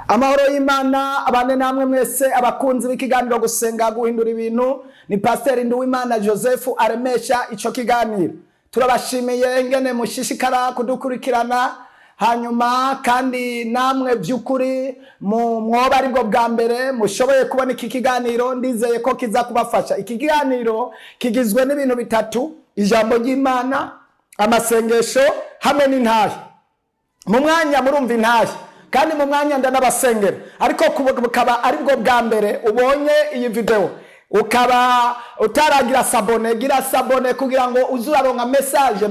Amahoro y'Imana abane namwe mwese abakunzi b'ikiganiro Gusenga Guhindura Ibintu. Ni Pasiteri Nduwimana Joseph aremesha ico kiganiro. Turabashimiye ingene mushishikara kudukurikirana. Hanyuma kandi namwe by'ukuri mu mwoba aribwo bwa mbere mushoboye kubona iki kiganiro, ndizeye ko kiza kubafasha. Iki kiganiro kigizwe n'ibintu bitatu: ijambo ry'Imana, amasengesho hamwe n'intahe. Mu mwanya murumva intahe, kandi mu mwanya ndanabasengera. Ariko bukaba aribwo bwa mbere ubonye iyi video, ukaba utaragira s'abonner, gira s'abonner kugira ngo uze uraronka message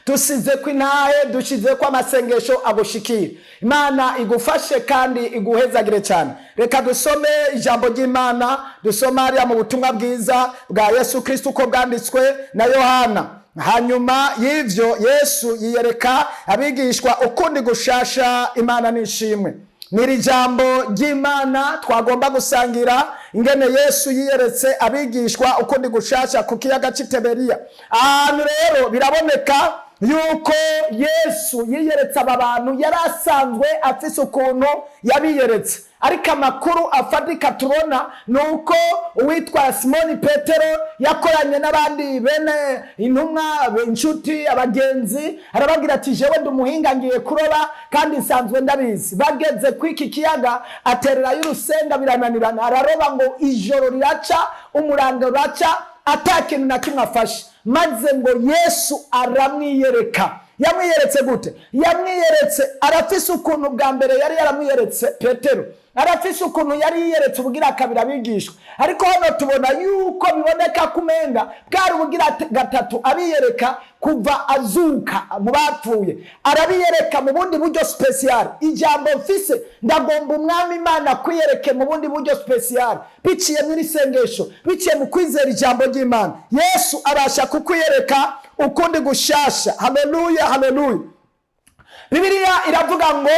dusize ko intahe, dushize ko amasengesho agushikira. Imana igufashe kandi iguhezagire cyane. Reka dusome ijambo ry'Imana. Dusome hariya mu butumwa bwiza bwa Yesu Kristo uko bwanditswe na Yohana. Hanyuma y'ivyo, Yesu yiyereka abigishwa ukundi gushasha. Imana nishimwe. Niri jambo ry'Imana twagomba gusangira, ingene Yesu yiyeretse abigishwa ukundi gushasha ku kiyaga cy'i Tiberiya. Ahantu rero biraboneka yuko Yesu yiyeretse aba bantu, yari asanzwe afise ukuntu yabiyeretse, ariko amakuru afatika tubona ni uko uwitwa Simoni Petero yakoranye n'abandi bene intumwa, inshuti, abagenzi, arababwira ati: "Jewe ndi umuhinga, ngiye kuroba kandi nsanzwe ndabizi." Bageze ku iki kiyaga, atererayo urusenga, birananirana. Araroba ngo ijoro riraca, umurango uraca, ata kintu na kimwe afashe. Maze ngo Yesu aramwiyereka. Yamwiyeretse gute? Yamwiyeretse, arafise ukuntu bwa mbere yari yaramwiyeretse Petero, arafise ukuntu yari yiyeretse ubugira kabiri abigishwa, ariko hano tubona yuko biboneka kumenga bwari ubugira gatatu abiyereka kuva azuka mu bapfuye. Arabiyereka mu bundi buryo spécial. Ijambo mfise, ndagomba Umwami Imana kwiyereke mu bundi buryo spécial, biciye mu iri sengesho, biciye mu kwizera ijambo ry'Imana. Yesu abasha kukwiyereka ukundi gushasha. Haleluya, haleluya! Bibiliya iravuga ngo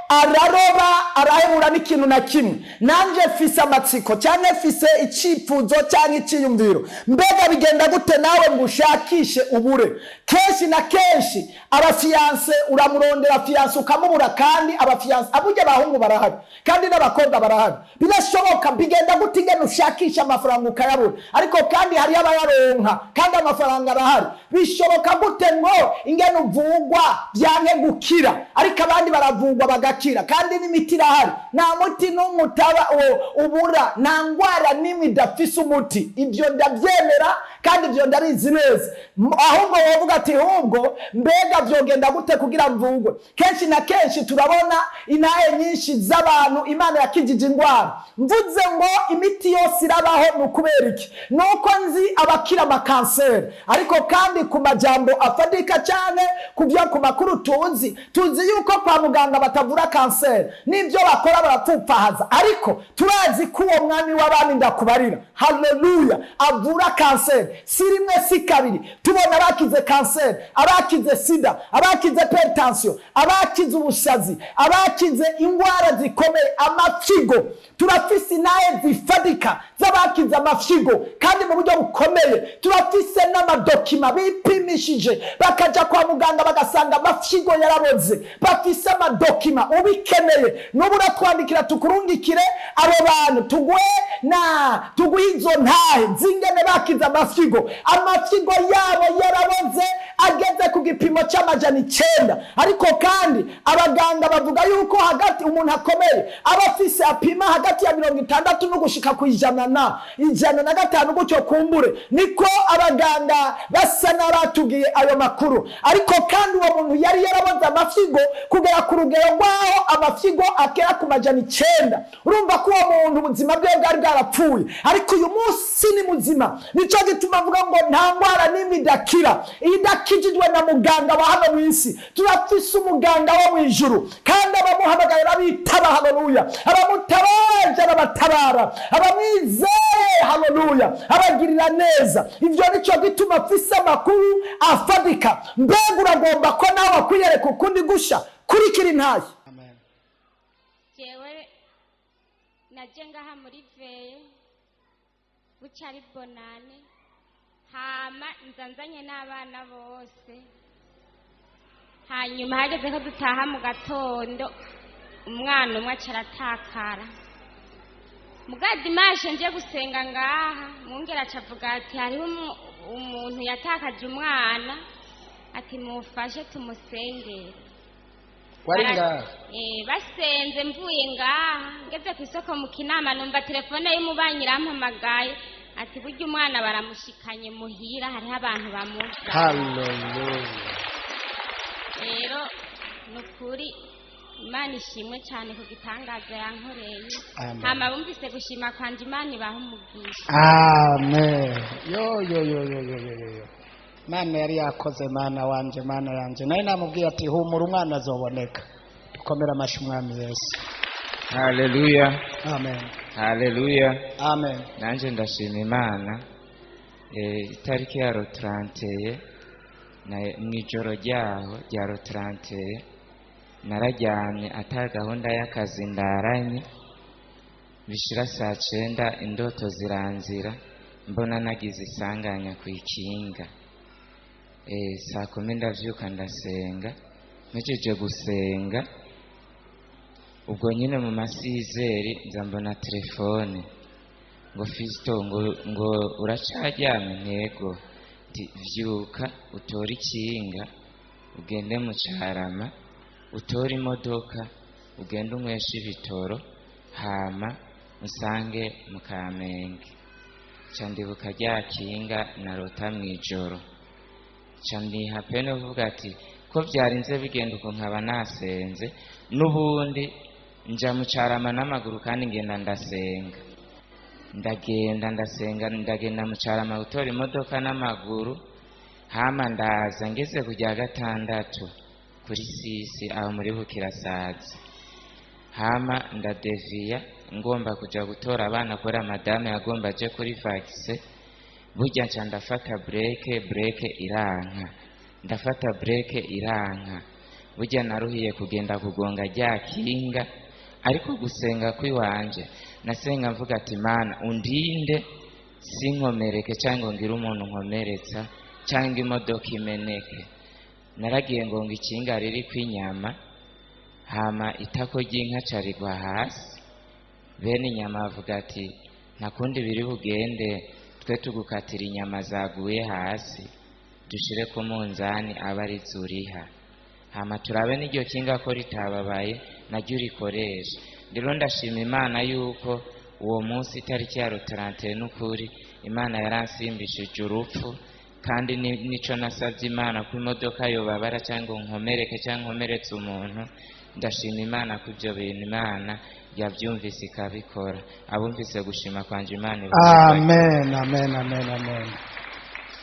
araroba, arahebura n'ikintu na kimwe. Nanjye mfise amatsiko cyangwa mfise icyifuzo cyangwa icyiyumviro: mbega bigenda gute nawe ngo ushakishe ubure? Kenshi na kenshi aba fiancé, uramurondera fiancé ukamubura, kandi aba fiancé aburya abahungu barahari kandi n'abakobwa barahari, birashoboka. Bigenda gute ingene ushakisha amafaranga ukayabura, ariko kandi hariyo abayaronka kandi amafaranga arahari? Bishoboka gute ngo ingene uvugwa byanke gukira, ariko abandi baravugwa bagakira kandi n'imiti irahari? Nta muti n'umwe utaba ubura, nta ndwara n'imwe idafise umuti. Ibyo ndabyemera kandi ibyo ndabizi neza. Ahubwo wovuga ati: "Ahubwo mbega vyogenda gute kugira mvugwe?" Kenshi na kenshi turabona intahe nyinshi z'abantu Imana yakijije indwara. Mvuze ngo imiti yose irabaho ni ukubera iki? Ni uko nzi abakira amakanseri, ariko kandi ku majambo afatika cyane, ku byo ku makuru tuzi, tuzi yuko kwa muganga batavura kanseri, n'ibyo bakora barapfupfahaza. Ariko turazi ko uwo Mwami w'abami ndakubarira, haleluya, avura kanseri, si rimwe si kabiri. Tubona abakize kanseri, abakize sida, abakize hypertension, abakize ubusazi, abakize indwara zikomeye, amafyigo. Turafise intahe zifatika z'abakize amafyigo kandi mu buryo bukomeye. Turafise n'ama documents bipimishije, bakaja kwa muganga bagasanga amafyigo yaraboze. Bafise ama documents. Ubikeneye nubu uratwandikira tukurungikire abo bantu, tuguhe na tuguhe izo ntahe zingene bakize amafyigo, amafyigo yabo yaraboze ageze ku gipimo c'900. Ariko kandi abaganga bavuga yuko hagati umuntu akomeye aba afise apima hagati ya 60 no gushika ku 100 na 105 gutyo. Kumbure niko abaganga basa n'abatubwiye ayo makuru. Ariko kandi uwo muntu yari yaraboze amafyigo kugera ku rugero rw'aho amafyigo agera ku 900. Urumva ko uwo muntu ubuzima bwe bwari bwarapfuye, ariko uyu munsi ni muzima. Nicyo gituma avuga ngo nta ndwara n'imwe idakira, idakijijwe na muganga wa hano mu isi. Turafise umuganga wo mu ijuru, kandi abamuhamagaye babitaba. Haleluya! Abamutabaje arabatabara, abamwizeye, haleluya, abagirira neza. Ibyo nicyo gituma afise amakuru afatika. Mbega uragomba ko nawe akwiyereka ukundi gusha? Kurikira intahe. Amen. Jewe naje ngaha muri veillée, buca ari bonane, hama nza nzanye n'abana bose. Hanyuma hageze ko dutaha mu gatondo. Umwana umwe aca aratakara. Muga dimanche nje gusenga ngaha, mwungere aca avuga ati hariho umuntu yatakaje umwana, ati mufashe tumusengere. Wari ngaha? Basenze mvuye ngaha, ngeze ku isoko mu Kinama, numva telefone y'umubanyi irampamagaye ati burya umwana baramushikanye muhira, hariho abantu bamuzi. Haleluya. Rero ni ukuri Imana ishimwe cyane ku gitangaza yankoreye. Amen. Hama bumvise gushima kwanje, Imana ibaha umugisha. Amen. Yo yo yo yo yo yo yo yo. Mana yari yakoze, Mana wanje, Mana yanje. Nawe namubwiye ati humura, umwana azoboneka. Dukomere amashi Umwami Yesu. Haleluya. Amen. Haleluya. Amen. Nanjye ndashima Imana. Itariki ya le 31, mu ijoro ryaho rya le 31, nararyamye ata gahunda y'akazi ndaranye. Bishira saa 9, indoto ziranzira, mbona nagize isanganya ku ikinga. Saa 10 ndavyuka, ndasenga. Mpejeje gusenga, ubwo nyine mu masizeri nza mbona telefone ngo: "Fisito," ngo "uracaryamye?" Ntego nti: "Vyuka utore ikinga, ugende mu Carama, utore imodoka, ugende unyweshe ibitoro, hama usange mu Kamenge." Ca ndibuka rya kinga narota mw'ijoro, ca niha pene kuvuga ati ko vyarinze bigenda uko, nkaba nasenze n'ubundi, nja mu Carama n'amaguru kandi ngenda ndasenga, ndagenda ndasenga, ndagenda mu Carama gutora imodoka n'amaguru. Hama ndaza, ngeze ku rya gatandatu kuri sisi aho muri Bukirasazi, hama ndadeviya ngomba kuja gutora abana kubera madame yagomba aje kuri vaccin. Burya nca ndafata brake, brake iranka, ndafata brake iranka. Burya naruhiye kugenda kugonga rya kinga. Ariko gusenga kwiwanje, nasenga mvuga ati: "Mana, undinde sinkomereke cyangwa ngire umuntu nkomeretsa cyangwa imodoka imeneke." Naragiye ngonga ikinga riri kw'inyama, hama itako ry'inka carigwa hasi. Bene inyama bavuga ati: "Nta kundi biri bugende, twe tugukatira inyama zaguye hasi, dushire ku munzani aba ari zuriha, hama turabe n'iryo kinga ko ritababaye naryo urikoresha." Rero ndashima Imana yuko uwo munsi itariki ya le 31, n'ukuri Imana yaransimbishije urupfu. Kandi nico nasabye Imana, ko imodoka yobabara cyangwa nkomereke cyangwa nkomeretse umuntu. Ndashima Imana ko ibyo bintu Imana yabyumvise ikabikora. Abumvise gushima kwanje, Imana ibahezagire. Amen, amen, amen, amen.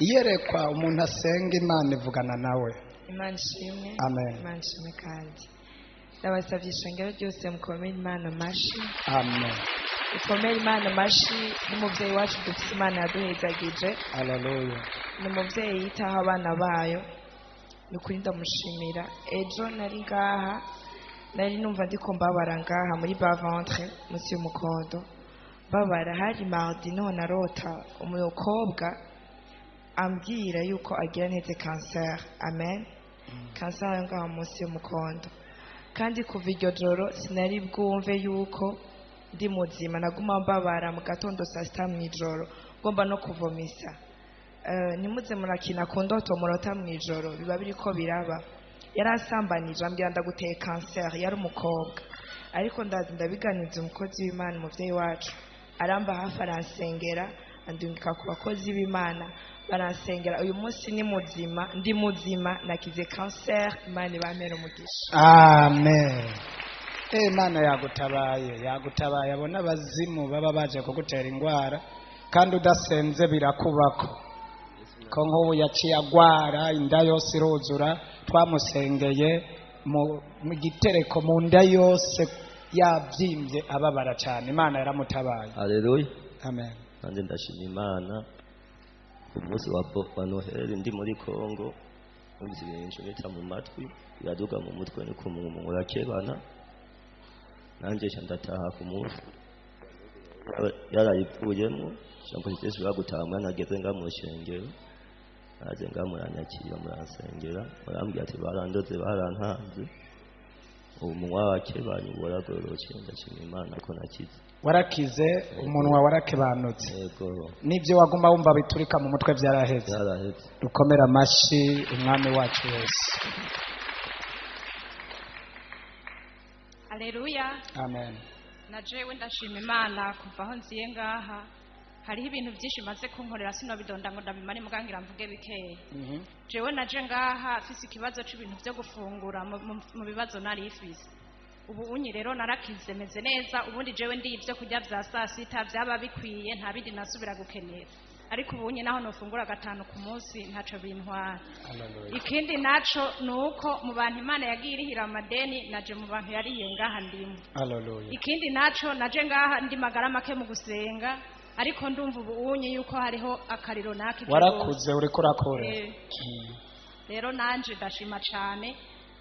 Iyerekwa, umuntu asenga, Imana ivugana nawe. Imana ishimwe. Amen. Imana ishimwe. Kandi ndabasabye, ishengero ryose, mukomere Imana amashi. Amen. Mukomere Imana amashi n'umubyeyi wacu dufite. Imana yaduhezagije. Haleluya. Ni umubyeyi yitaho abana bayo, ni ukuri ndamushimira. Ejo nari ngaha, nari numva ndiko mbabara ngaha muri bas-ventre, munsi y'umukondo babara. Hari mardi, none arota umukobwa ambwira yuko agira nteze cancer. Amen. Cancer yo ngaho munsi y'umukondo. Kandi kuva iryo joro sinari bwumve yuko ndi muzima. Naguma mbabara mu gatondo, saa 6, mw'ijoro ngomba no kuvomisa. Ntimuze murakina ku ndoto murota mw'ijoro, biba biriko biraba. Yaransambanije, ambwira ndaguteye cancer. Yari umukobwa. Ariko ndazi ndabiganiza umukozi w'Imana, umuvyeyi wacu aramba hafi, aransengera, andungika ku bakozi b'Imana, baransengera. Uyu munsi ni muzima, ndi muzima, nakize cancer. Imana ibampere umugisha. Amen. Imana yagutabaye, yagutabaye. Abona abazimu baba baje kugutera indwara kandi udasenze birakubako. Ko nk'ubu yaciye agwara inda yose iruzura, twamusengeye mu gitereko, mu nda yose yabyimbye, ababara cyane. Imana yaramutabaye. Haleluya. Amen. Nanjye ndashima Imana. Ku munsi wa Noheli ndi muri Kongo, numvise ibintu ncomeka mu matwi, biraduga mu mutwe, ni ku muntu urakebana. Nanjye nca ndataha. Ku munsi yarayivuyemo, jambo Yesu gutaha, mwana ageze nga mu rusengero, naje nga muranyakira, muransengera, murambwira ati barandoze, barantanze. Umunwa wakebanye waragororotse, ndashima Imana ko nakize. Warakize, umunwa warakebanutse? Yego. N'ibyo waguma wumva biturika mu mutwe byaraheze? Byaraheze. Dukomere amashyi Umwami wacu wese. Aleluya. Amen. Na jewe ndashima Imana. Kuva aho nziye ngaha, hariho ibintu byinshi maze kunkorera, sinobidonda ngo ndabimare, mugangira mvuge bikeya. Jewe naje ngaha mfise ikibazo c'ibintu vyo gufungura mu bibazo nari ifise. Ubu unyi rero narakize, meze neza. Ubundi jewe ndiye ibyo kurya vya saa sita vyaba bikwiye, nta bindi nasubira gukenera, ariko ubu unyi naho nofungura gatanu ku munsi ntaco bintwara. Ikindi naco ni uko mu bantu Imana yagiye irihira amadeni, naje mu bantu yariye ngaha ndimo. Haleluya. Ikindi naco, naje ngaha ndi magara make mu gusenga, ariko ndumva ubu unyi yuko hariho akariro nakije. Warakuze, uriko urakora. Rero nanje ndashima cane.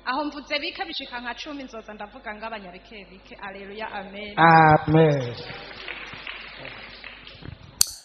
Aho mvuze bike bishika nka 10, nzoza ndavuga ngabanya bike bike. Aleluya, amen. Amen.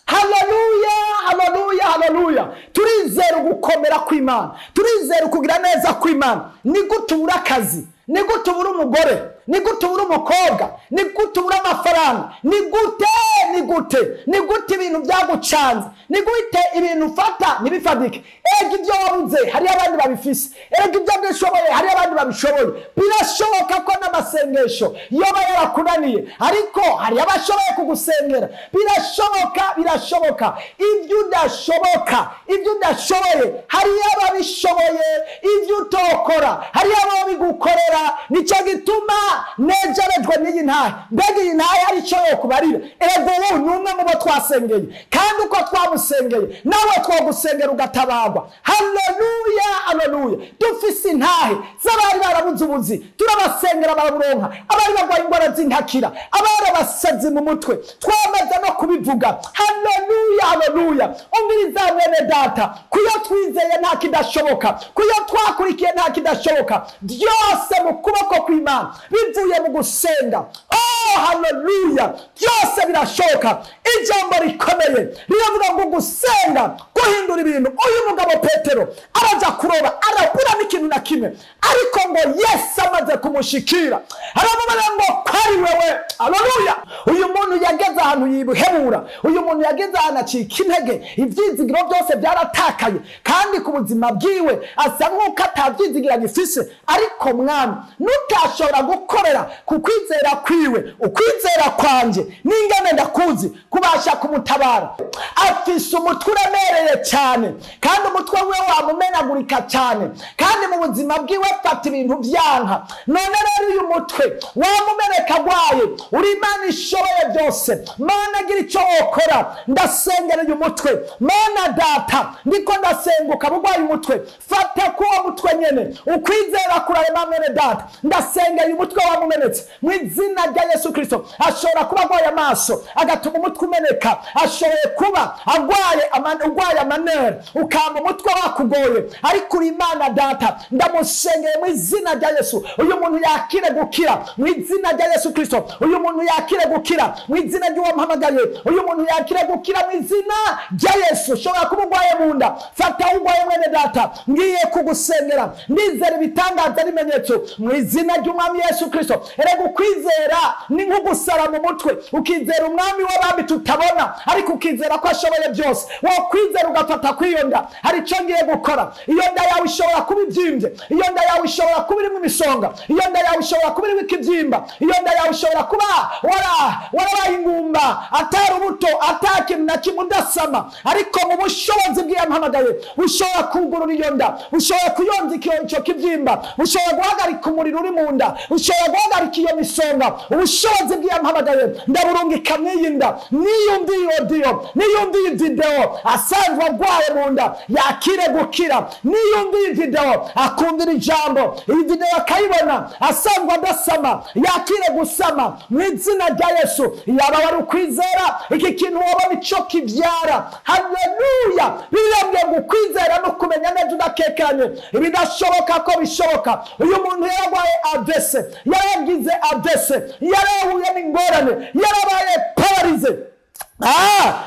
Haleluya, haleluya, haleluya! Turizera ugukomera kw'Imana, turizera ukugira neza kw'Imana. Ni gute ubura akazi? Ni gute ubura umugore? Ni gute ubura umukobwa? Ni gute ubura amafaranga? Ni gute, ni gute, ni gute ibintu byagucanze? Ni gute ibintu ufata ntibifadike? Ega ibyo wabuze hariyo abandi babifise, erega ibyo udashoboye hariyo abandi babishoboye. Birashoboka ko n'amasengesho yoba yarakunaniye, ariko hari abashoboye kugusengera. Birashoboka, birashoboka. Ibyo udashoboka, ibyo udashoboye, hariyo ababishoboye. Ibyo utokora, hariyo ababigukorera. Nicyo gituma nejerejwe n'iyi ntahe. Mbega iyi ntahe hari icyo yokubarira? Erega ubu ni umwe mu bo twasengeye, kandi uko twamusengeye nawe twagusengera ugatabarwa. Haleluya, haleluya! Dufise intahe z'abari barabuze ubuzi, turabasengera baraburonka, abari barwaye indwara z'intakira, abari abasazi mu mutwe, twamaze no kubivuga. Haleluya, haleluya! Umviriza mwene data, kuyo twizeye nta kidashoboka, kuyo twakurikiye nta kidashoboka. Byose mu kuboko kw'Imana bivuye mu gusenga. Oh, haleluya! Byose birashoboka. Ijambo rikomeye riravuga ngo gusenga guhindura ibintu. Uyu mugabo Petero araja kuroba, arabura n'ikintu na kimwe, ariko ngo Yesu amaze kumushikira aramubwira ngo ko ari wewe. Haleluya! Uyu muntu yageze ahantu yibuhebura, uyu muntu yageze ahantu acika intege, ibyizigiro byose byaratakaye, kandi ku buzima bwiwe asa nk'uko atabyizigiro agifise. Ariko Mwami, nutashobora gukorera ku kwizera kwiwe, ukwizera kwanjye n'ingene ndakuzi kubasha kumutabara. Afise umutwe uremereye cyane, kandi umutwe we wamumenagurika cyane, kandi mu buzima bwiwe afata ibintu byanka. None rero uyu mutwe wamumeneka agwaye, uri Imana ishoboye byose, Mana agira icyo wokora. Ndasengera uyu mutwe, Mana Data, ndiko ndasenguka bugwaye umutwe, fata kuwo mutwe nyene. Ukwizera kurarema, mwene data. Ndasengera uyu mutwe wamumenetse mu izina rya Yesu Kristo. Ashobora kuba agwaye amaso agatuma umutwe umeneka, ashoboye kuba agwaye urwaye amanere ukamba umutwe wakugoye, ariko uri Imana Data, ndamusengeye mu izina rya Yesu. Uyu muntu yakire gukira mu izina rya Yesu Kristo. Uyu muntu yakire gukira mu izina ry'uwamuhamagaye. Uyu muntu yakire gukira mu izina rya Yesu. Ushobora kuba urwaye mu nda, fata aho urwaye, mwene data, ngiye kugusengera. Ndizera ibitangaza n'ibimenyetso mu izina ry'Umwami Yesu Kristo. Erega ukwizera ni nko gusara mu mutwe, ukizera Umwami w'abami tutabona, ariko ukizera ko ashoboye byose. Wokwizera ugafata kw'iyo nda, hari icyo ngiye gukora. Iyo nda yawe ishobora kuba ibyimbye, iyo nda yawe ishobora kuba irimo imisonga, iyo nda yawe ishobora kuba irimo ikibyimba, iyo nda yawe ishobora kuba warabaye ingumba, atari ubuto, ata kintu na kimwe, udasama, ariko mu bushobozi bw'iyampamagaye bushobora kugurura iyo nda, bushobora kuyonza icyo kibyimba, bushobora guhagarika umuriro uri mu nda, bushobora guhagarika iyo misonga. Ubushobozi bw'iyampamagaye ndaburungika mw'iyi nda. Niyumva iyi audio, niyumva iyi video, asanzwe arwaye mu nda yakire gukira. Niyumva iyi video, akumvira ijambo, iyi video akayibona, asanzwe adasama yakire gusama mu izina rya Yesu. Yaba wari ukwizera, iki kintu wabona icyo kibyara. Haleluya! Birambwiye ngo ukwizera no kumenya neza udakekeranye ibidashoboka ko bishoboka. Uyu muntu yararwaye AVC, yaragize AVC, yarahuye n'ingorane, yarabaye paralysé.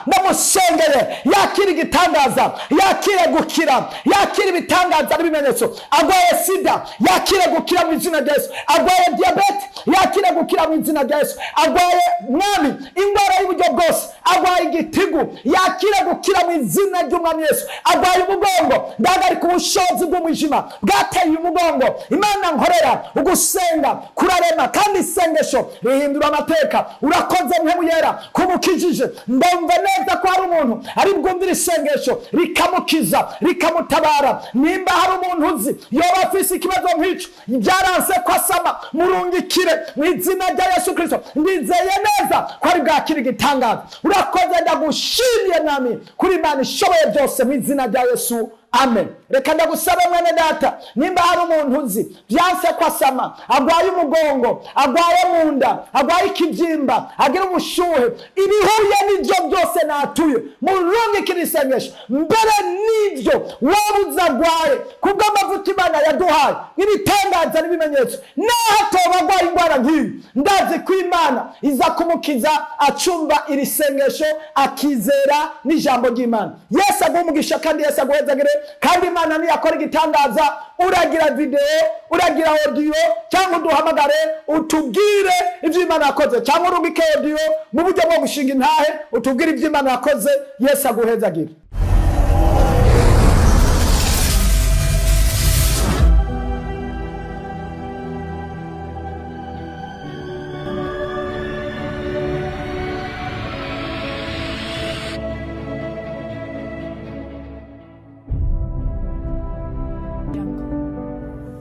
Ndamusengeye yakira igitangaza, yakire gukira, yakira ibitangaza n'ibimenyetso. Agwaye sida, yakire gukira mu izina rya Yesu. Agwaye diyabete, yakire gukira mu izina rya Yesu. Agwaye, Mwami, indwara y'uburyo bwose, agwaye igitigu, yakire gukira mu izina ry'Umwami Yesu. Agwaye umugongo, ndahagarika ubushobozi bw'umwijima bwateye umugongo. Imana nkorera, ugusenga kurarema kandi isengesho rihindura amateka. Urakoze, Mpemu Yera, kumukijije. Ndumva neza ko hari umuntu ari bwumvire isengesho rikamukiza, rikamutabara. Nimba hari umuntu uzi yoba afise ikibazo nk'icyo, byaranse ko asama, murungikire mu izina rya Yesu Kirisito. Ndizeye neza ko ari bwakira igitangaza. Urakoze, ndagushimiye, Mwami, kuri Imana ishoboye byose, mu izina rya Yesu, amen. Reka ndagusabe, mwene data, nimba hari umuntu uzi byanse ko asama, agwaye umugongo, agwaye mu nda, agwaye ikibyimba, agira ubushuhe, ibihuye n'ibyo byose natuye, murungikire isengesho. Mbere n'ibyo waba uzi agwaye, kubw'amavuta Imana yaduhaye ibitangaza n'ibimenyetso, naho atoba agwaye indwara nk'iyi, ndazi ko Imana iza kumukiza acumba iri sengesho, akizera n'ijambo ry'Imana. Yesu aguhe umugisha kandi Yesu aguhezagire. Kandi Imana niyakora igitangaza, uragira videwo, uragira audio, cyangwa uduhamagare utubwire ibyo Imana yakoze, cyangwa urungike audio mu buryo bwo gushinga intahe, utubwire ibyo Imana yakoze. Yesu aguhezagire.